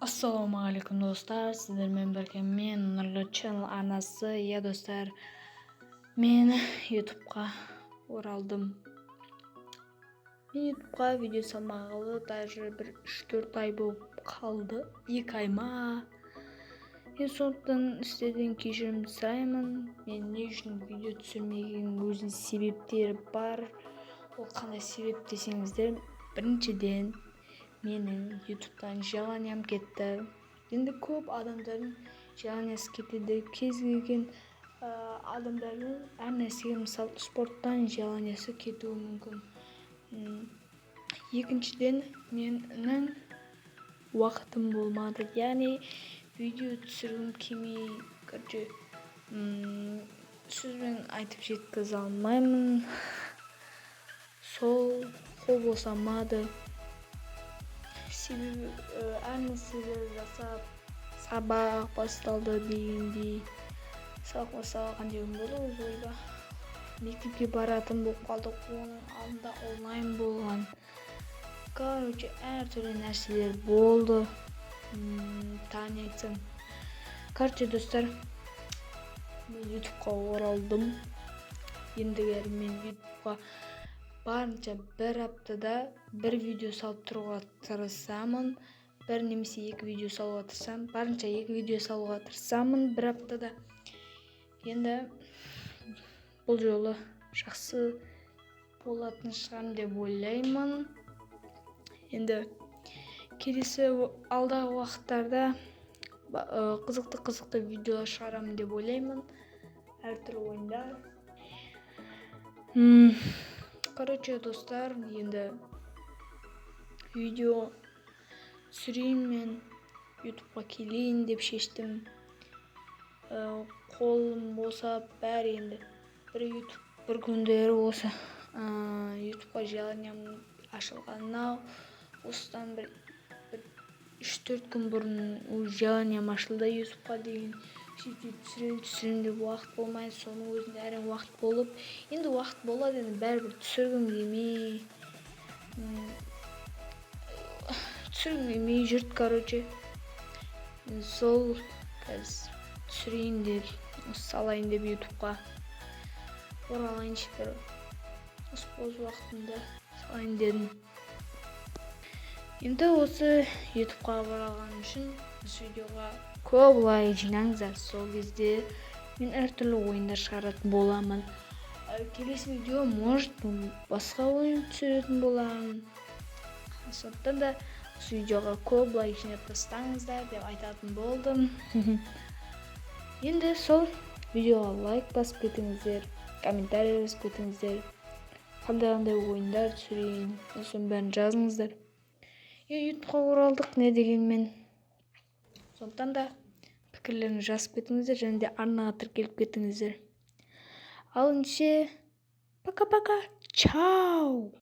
Ассалаумағалейкум, достар! Сіздермен бірге мен, Нұрлы Channel арнасы. Иә, достар, мен Ютубқа оралдым. Мен Ютубқа видео салмағалы даже бір 3-4 ай болып қалды, 2 ай ма енді. Сондықтан сіздерден кешірім сұраймын. Мен не үшін видео түсірмегенімнің өзінің себептері бар. Ол қандай себеп десеңіздер, біріншіден, менің Ютубтан желаниям кетті. Енді көп адамдардың желаниясы кетеді, кез келген адамдардың әр нәрсеге, мысалы, спорттан желаниясы кетуі мүмкін. Екіншіден, менің уақытым болмады, яғни видео түсіргім келмей, короче, сөзбен айтып жеткізе алмаймын, сол қол босамады. Себебі әр нәрселер жасап, сабақ басталды дегендей. Сабақ басталған қандай күн болды өзі? Ойба, мектепке баратын болып қалдық, оның алдында онлайн болған. Короче, әртүрлі нәрселер болды. Тағы не айтсам, короче, достар, мен Ютубқа оралдым. Ендігәрі мен Ютубқа барынша бір аптада бір видео салып тұруға тырысамын, бір немесе екі видео салуға тырысамын. Барынша екі видео салуға тырысамын бір аптада. Енді бұл жолы жақсы болатын шығармын деп ойлаймын. Енді келесі, алдағы уақыттарда қызықты қызықты видеолар шығарамын деп ойлаймын, әртүрлі ойындар. Короче, достар, енді видео түсірейін, мен Ютубқа келейін деп шештім. Қолым босап, бәрі енді бір Ютуб, бір күндері осы Ютубқа желаниям ашылғанына осыдан бір 3-4 күн бұрын уже желаниям ашылды Ютубқа деген. Сөйтіп түсіремін, түсіремін деп уақыт болмай, соның өзінде әрең уақыт болып, енді уақыт болады, енді бәрібір түсіргім келмей жүрді. Короче, сол қазір түсірейін деп, осы салайын деп, Ютубқа оралайыншы, бір осы бос уақытымда салайын дедім. Енді осы Ютубқа оралғаным үшін осы видеоға көп лайк жинаңыздар. Сол кезде мен әртүрлі ойындар шығаратын боламын. Келесі видео, может, басқа ойын түсіретін боламын. Сондықтан да осы видеоға көп лайк жинап тастаңыздар деп айтатын болдым. Енді сол видеоға лайк басып кетіңіздер, комментарий жазып кетіңіздер, қандай қандай ойындар түсірейін, соның бәрін жазыңыздар. Ютубқа оралдық не дегенмен, сондықтан да пікірлеріңізді жазып кетіңіздер және де арнаға тіркеліп кетіңіздер. Ал ендеше, пока пока, чао!